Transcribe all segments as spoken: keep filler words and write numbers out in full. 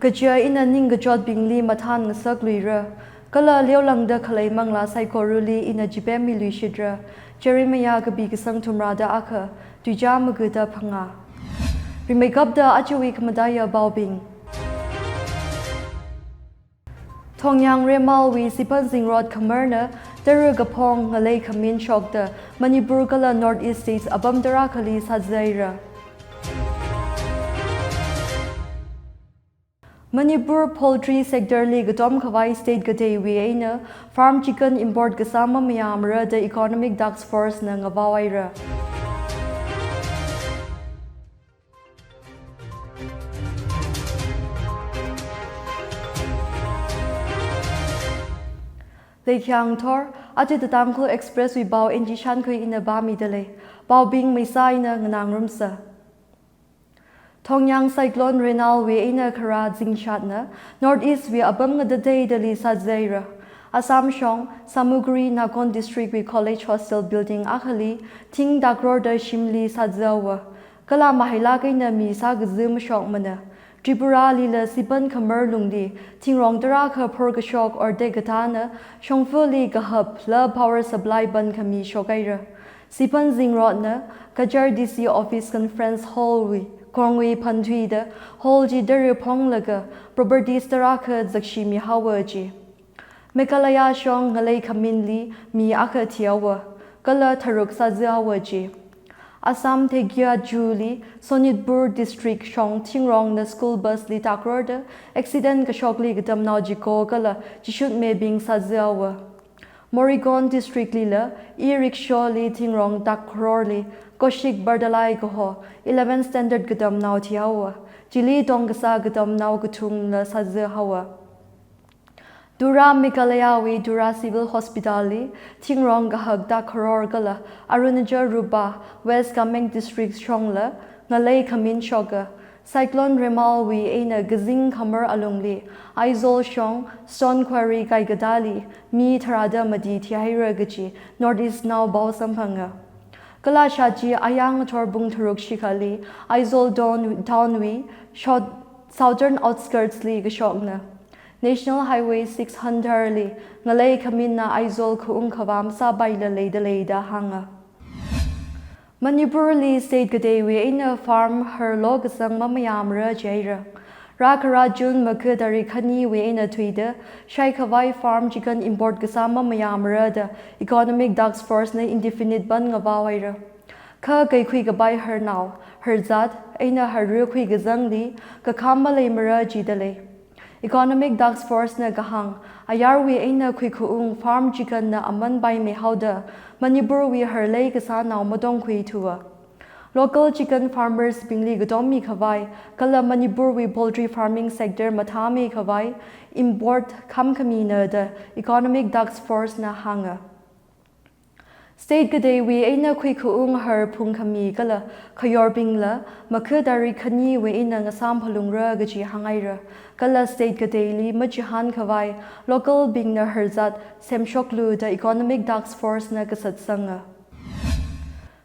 Kaja ina ningkachotbingli mathān ngasakluira, kala leolangda khalei manglā saikorali ina chipemmiluishitra. Jeremiah kapi kasang thumrāda akha, tuichā magada phangā. Rimeikapta ajawui khamataiya paobing. Thongyang Remalwui Siphan Zingrot khamarna tara kaphong ngalei khamin shokta Manipur kala North East States apam tarākhali sāzāhaira. Manipur poultry sector li katom khavai state kateiwui eina farm chicken import kasā mamayāmara da Economic Task Force na ngavaohaira. Leikhyang thor, aja The Tangkhul Express wui pao N G Shankhui ina pāmidalei. Paobing maisā eina nganāngarumsa. Thongyang Cyclone Reynald wui eina kharā zingshatna North East wui apam ngatateidali sāzāhaira. Assam shong, Samuguri Nagon District wui College Hostel building akhali thing takrorda shimli sāzāhaowa. Kala mahailāk eina mi sākaza mashokmana. Tripuralila Siphan khamar lungli thingrong tarākha phorkashok or tekatana shongfali kahapla power supply bankhami shokhaira. Siphan Zingrotna Cachar D C Office Conference Hall wui kongwui phanthuida hall chi tara phonglaga properties tarākha zakshimihaowa ji. Meghalaya shong ngalei khaminli mi akha thihaowa, kala tharuk sāzāhaowa ji. Assam Dhekiajuli Sonitpur District shong thingrongna school bus li takrorda accident kashokli katamnao chiko kala chishutmibing sāzāhaowa. Morikon District lila e-rickshaw li thingrong takrorli Kaushik Bardalai kaho eleven standard katamnao thihaowa. Chili tongkasā katamnao kathumla sāzāhaowa. Tura Meghalaya wui Tura Civil Hospital li thingrong kahak takror kala Arunachal Rupa West Kameng District shongla ngalei khamin shoka. Cyclone Reynald wui eina kazing khamar alungli Aizawl shong Stone Quarry kaikatali mi tharāda mati thihaira kaji North East nao pao samphanga. Kala shāchi ayang ngathor pung tharuk shikhali Aizawl town, town wui shot southern outskirts li kashokna. National Highway six hundred li ngalei khaminna Aizawl khaung khavām sāpaila leidalei da hānga. Manipurli state kateiwui eina farm harlo kasang mamayāmara jihaira. Rākhara June makha tarik khaniwui eina thuida shaikhavai farm chicken import kasā mamayāmara da Economic Task Force na indefinite ban ngavaohaira. Kha kaikhui kapai harnao, harzat, eina harra khuikazangli kakham maleimara jidalei. Economic Task Force na kahāng, ayarwui eina khuikhaung farm chicken na aman paimeihaoda Manipur wui harlei kasānao matongkhuithuwa. Local chicken farmers bingli katom mikhavai kala Manipur wui poultry farming sector mathāmeikhavai import khamkhamina da Economic Task Force na hānga. State kateiwui eina khuikhaung har phungkhami kala khayorbingla makha tarik khaniwui eina ngasām phalungra kaji hānghaira. Kala state kateili machihānkhavai local bingna harzat semshoklu da Economic Task Force na kasatsanga.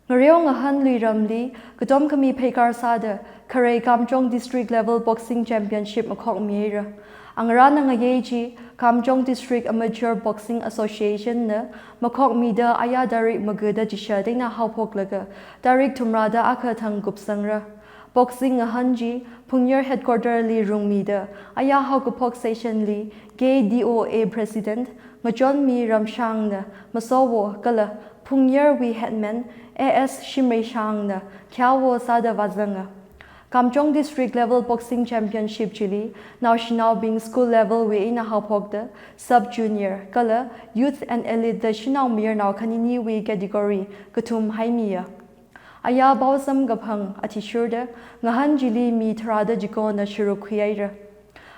Ngareo ngahān luiramli katom khami pheikar sāda kharei Kamjong District Level Boxing Championship makhokmihaira. Angarān angayei chi Kamjong District Amateur Boxing Association na makhokmida aya tarik magada chishat eina haophoklaga tarik thumrada akha thang kupsangra. Boxing ngahān chi Phungyar headquarter li rungmida aya haokaphok session li K D O A President Ngachonmi Ramshang na masowo kala Phungyar wui headman A S Shimreishang na khaowo sāda vāzanga. Kamjong District Level Boxing Championship chili naoshinaobing school level wui eina haophokda sub junior kala youth and elite da shanao mayarnao khaniniwui category kathum haimiya. Aya pao samkaphang athishurda ngahān chili mi tharāda chikona sharuk khuihaira.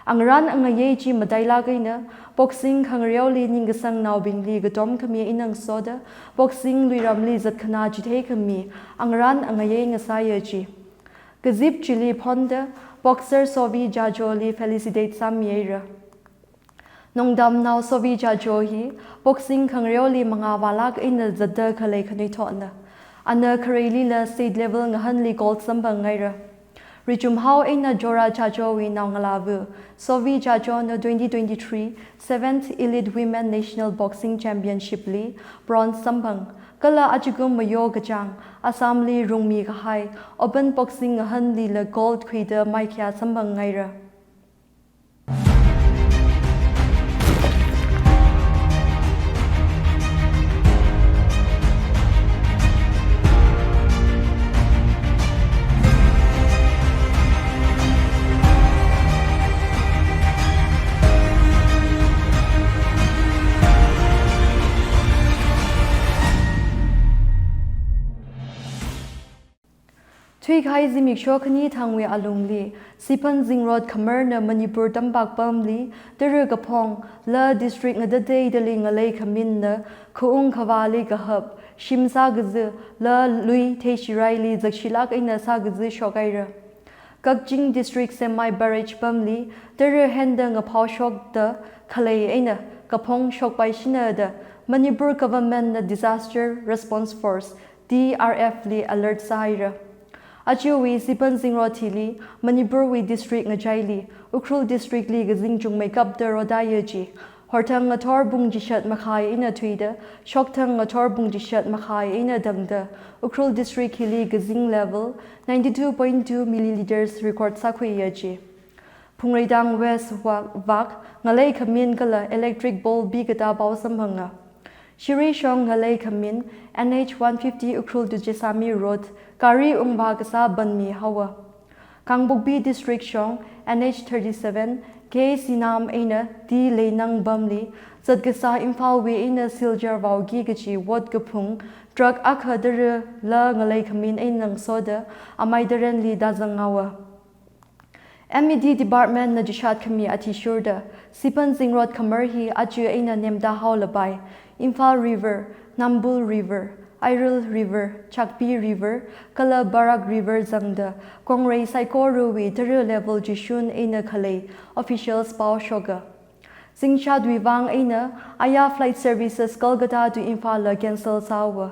Angarān angayei chi matailāk eina boxing khangareoli ningkasangnaobingli katom khami eina ngasoda boxing luiramli zatkhanā chitheikhami angarān angayei ngasāya ji. Kazip chili phonda boxer Sovi Jajo li felicitate sāmihaira. Nongdamnao Sovi Jajo hi boxing khangareoli mangā vālāk eina zatda khalei khanuithotna. Ana khareilila state level ngahānli gold samphanghaira. Richumhao eina Jora Chacho wui naongalāva, Sovi Chacho na twenty twenty-three Seventh Elite Women National Boxing Championship li bronze samphang, kala ajakum mayo kachāng, Assam li rungmi kahai Open Boxing ngahanlila gold khuida maikhayā samphang ngaira. Thuikahai zimiksho khani thangwui alungli, Siphan Zingrot Khamar na Manipur tampak pamli, tara kaphong, la district ngatateidali ngalei khamin na, khaung khavāli kahap, shim sākaza, la lui theishiraili zakshilāk eina sākaza shokhaira. Kakching District Semai Barrage pamli, tara henda ngaphao shokda khalei eina kaphong shokpaishina da, Manipur Government na Disaster Response Force, D R F li alert sāhaira. Ajawui Siphan Zingrot hili, Manipur wui district ngachaili, Ukhrul District li kazing chungmeikapda rodaya ji, horthang ngathor pung chishat makhai eina thuida, shokthang ngathor pung chishat makhai eina tangda, Ukhrul District hili kazing level ninety-two point two milliliters record sākhuiya ji. Phungreitang West wa-, vak, ngalei khamin kala electric pole pikatā pao samphanga. Shirishong ngalei khamin, N H one fifty Ukhrul to Jessami Road, gari ungvā kasā banmi haowa. Kangpokpi District shong, N H thirty-seven, K Sinam eina T Leinang pamli, zat kasā Imphal wui eina Silchar vaoki kachi wot kaphung, truck akha tara la ngalei khamin eina ngasoda, amai tarenli tāzang haowa. M E D Department na chishat khami athishurda, Siphan Zingrot Khamar hi aja eina nemtā haolapai, Imphal River, Nambul River, Aral River, Chakpi River, kala Barak River zangda, kongrei saikorawui tara level chishun eina khalei officials pao shoka. Zingshatwui vang eina, aya flight services Kolkata to Imphal la cancel sāhaowa.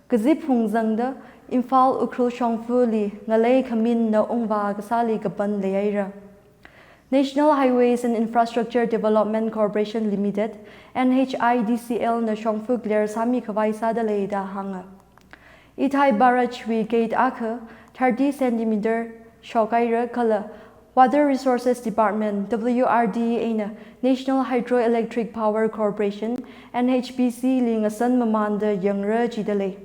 Kazip phung zangda, Imphal Ukhrul shongfali ngalei khamin na ungvā kasāli kapan leihaira. National Highways and Infrastructure Development Corporation Limited, N H I D C L na shongfa clear sāmi khavai sāda lei da hānga. Ithai Barrage wui gate akha thirty centimeter shokhaira kala Water Resources Department, W R D, eina National Hydroelectric Power Corporation, N H P C, li ngasan mamānda yangra jida lei.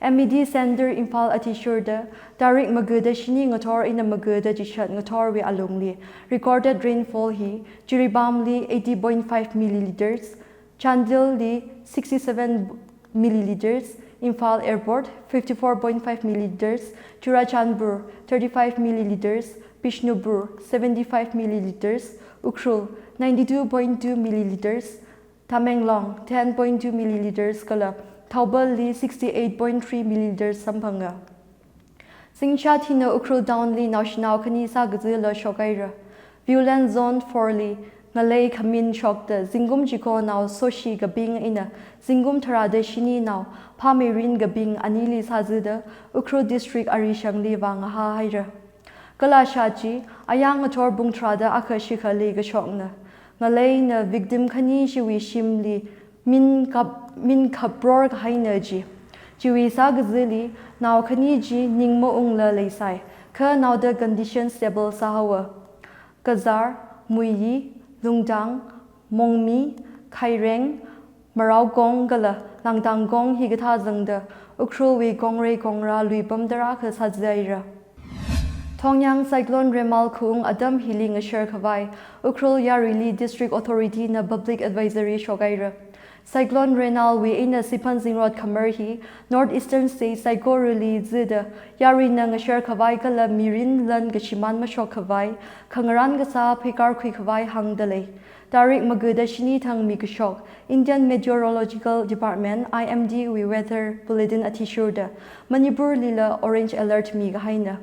M E D Centre Imphal athishurda, tarik magada shini ngathor eina magada chishat ngathorwui alungli, recorded rainfall hi, Jiribamli eighty point five milliliters, Chandel li sixty-seven milliliters, Imphal Airport fifty-four point five milliliters, Churachandpur thirty-five milliliters, Bishnupur seventy-five milliliters, Ukhrul ninety-two point two milliliters, Tamenglong ten point two milliliters kala Thoubal li sixty-eight point three milliliters samphanga. Zingshat hina Ukhrul Town li naoshinao khani sākazila shokhaira. Violent Zone four li ngalei khamin shokta zingkum chiko nao soshi kabing eina zingkum tharāda shini nao phāmeirin kabing anili sāzida Ukhrul District arishangli vāngahā haira. Kalasha chi, ayang ngathor pung tharāda akha shikhali kashokna. Ngaleina victim khani chiwui shimli min kap, min khapror kahaina ji. Chiwui sākazili, nao khani chi ning maungla leisai, kha naoda condition stable sāhaowa. Kazar, Muiyi, Lungtang, Mongmi, Khaireng, Maraokong kala Langtangkong hikathā zangda, Ukhrulwui kongrei kongrā luipam tarākha sāzaira. Thongyang Cyclone Remal khaung atam hili ngashar khavai, Ukhrul yaruili District Authority na Public Advisory shokhaira. Cyclone Remal wui eina Siphan Zingrot Khamar hi North Eastern State saikorali zida, yaruina ngashar khavai kala mirin lan kashimān mashok khavai, khangarān kasā pheikar khui khavai hāngda lei. Tarik magada shini thang mikashok, Indian Meteorological Department, I M D, wui weather bulletin athishurda, Manipurlila orange alert mikahaina.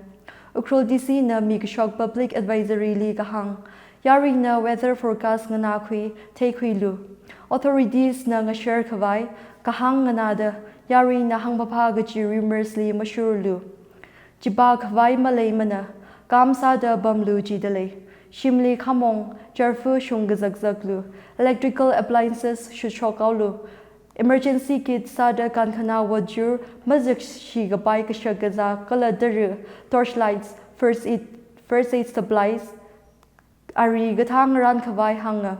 Ukhrul D C na mikashok public advisory li kahāng, yaruina weather forecast nganākhui theikhuilu. Authorities na ngashar khavai kahāng nganāda, yaruina hāngphaphā kaji rumors li mashurlu. Chipā khavai maleimana, Kam sāda pamlu jidalei. Shimli khamong, charfu shung kazakzaklu. Electrical appliances shutshok haolu. Emergency kit sāda kankhana wajur, mazakshi kapai kashak kazā kala tara, torchlights, first aid, first aid supplies, ari kathā ngarān khavai hānga.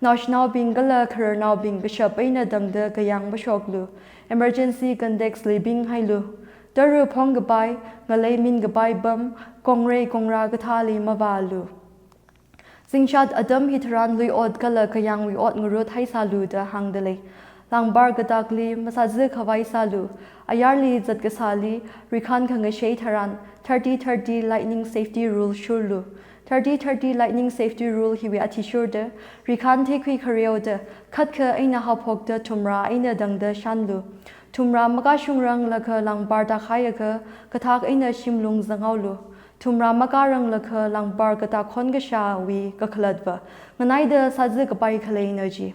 Naoshinaobing kala khararnaobing kashap eina tangda kayāng mashoklu. Emergency contacts li pinghailu. Tara phongkapai, ngalei minkapai pam, kongrei kongra kathāli mavālu. Zingshat atam hitharan lui ot kala kayāngwui ot ngarut haisālu da hāngdalei. Langpar katakli masāzi khavai sālu. Ayarli zat kasāli, rikhan khangashei tharan, thirty thirty lightning safety rule shurlu. Thirty thirty lightning safety rule hiwui athishurda, rikhan theikhui khareoda, khatkha eina haophokda thumrā eina tangda shanlu. Thumrā makashungranglakha langpar takhaiakha, kathak eina shimlung zanghaolu. Thumrā makaranglakha langpar katak khonkashāwui kakhalatva nganaida sāzi kapai khaleina ji.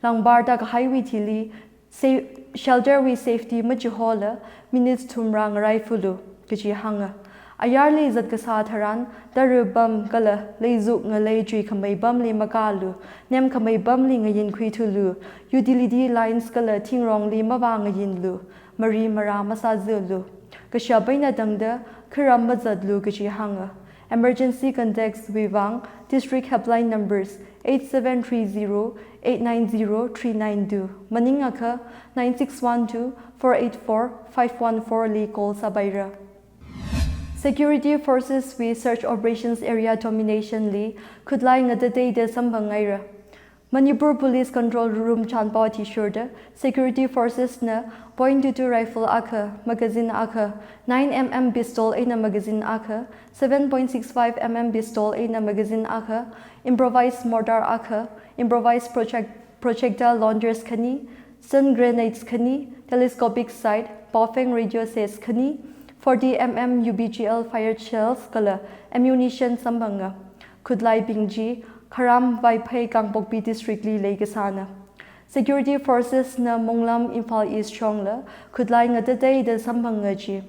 Langpar takahaiwui thili, sa-, shelter wui safety machihola, minutes thumrā ngaraifulu, kaji hānga. Ayarli zat kasā tharan, tara pam kala leizuk ngalei chuikhamei pamli makālu, nemkhamei pamli ngayinkhuithulu, utility lines kala thingrongli mavāngayinlu, mari marā masāzilu. Kashap eina tangda kharam mazatlu kaji hānga. Emergency contacts wui vang district helpline numbers eight seven three zero eight nine zero three nine two, maningakha nine six one two four eight four five one four li call sāpaira. Security forces wui search operations area domination li khutlai ngatateida samphangngaira. Manipur Police Control Room chanpao athishurda, Security Forces na point two two rifle akha, magazine akha, nine M M pistol eina magazine akha, seven point six five M M pistol eina magazine akha, improvised mortar akha, improvised project-, projectile launchers khani, stun grenades khani, telescopic sight, Baofeng radio sets khani, forty M M U B G L fired shells kala ammunition samphanga. Khutlaibing chi Kharam, Vaiphei, Kangpokpi District li leikasāna. Security Forces na Monglam, Imphal East shongla khutlai ngatateida samphanga ji.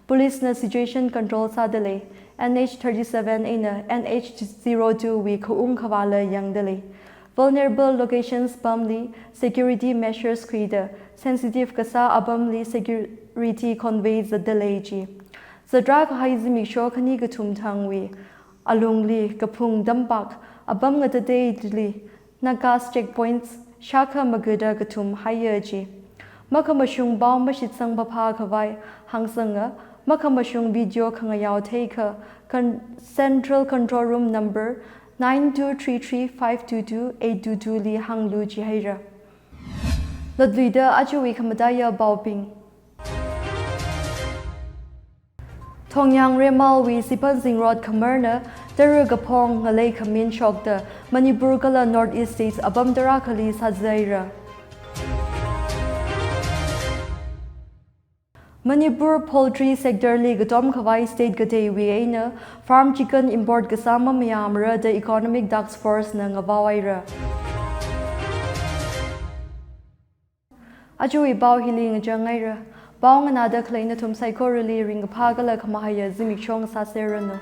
Police na situation control sādalei. N H thirty-seven eina N H zero two wui khaung khavāla yangdalei. Vulnerable locations pamli security measures khuida sensitive kasā apamli security convey zatdalei ji. Zatra kahai zimiksho khani kathum thangwui alungli kaphung tampak apam ngatateili Nagas checkpoints shākha magada kathum haiya ji. Makhamashung pao mashitsang paphā khavai hāngsanga, makhamashung video khangayao theikha con-, Central Control Room number nine two three three five two two eight two two li hānglu jihaira. Latluida ajawui khamataiya paobing. Thongyang Remalwui Siphan Zingrot khamarna tara kaphong ngalei khamin shokta Manipur kala North East States apam tarākhali sāzaira. Manipur poultry sector li katom khavai state kateiwui eina farm chicken import kasā mamayāmara da Economic Task Force na ngavaohaira. Ajawui pao hili ngachāngaira. Pao nganāda khalei nathum saikorali ringkaphā kala khamahaiya zimiksho ngasāserranu.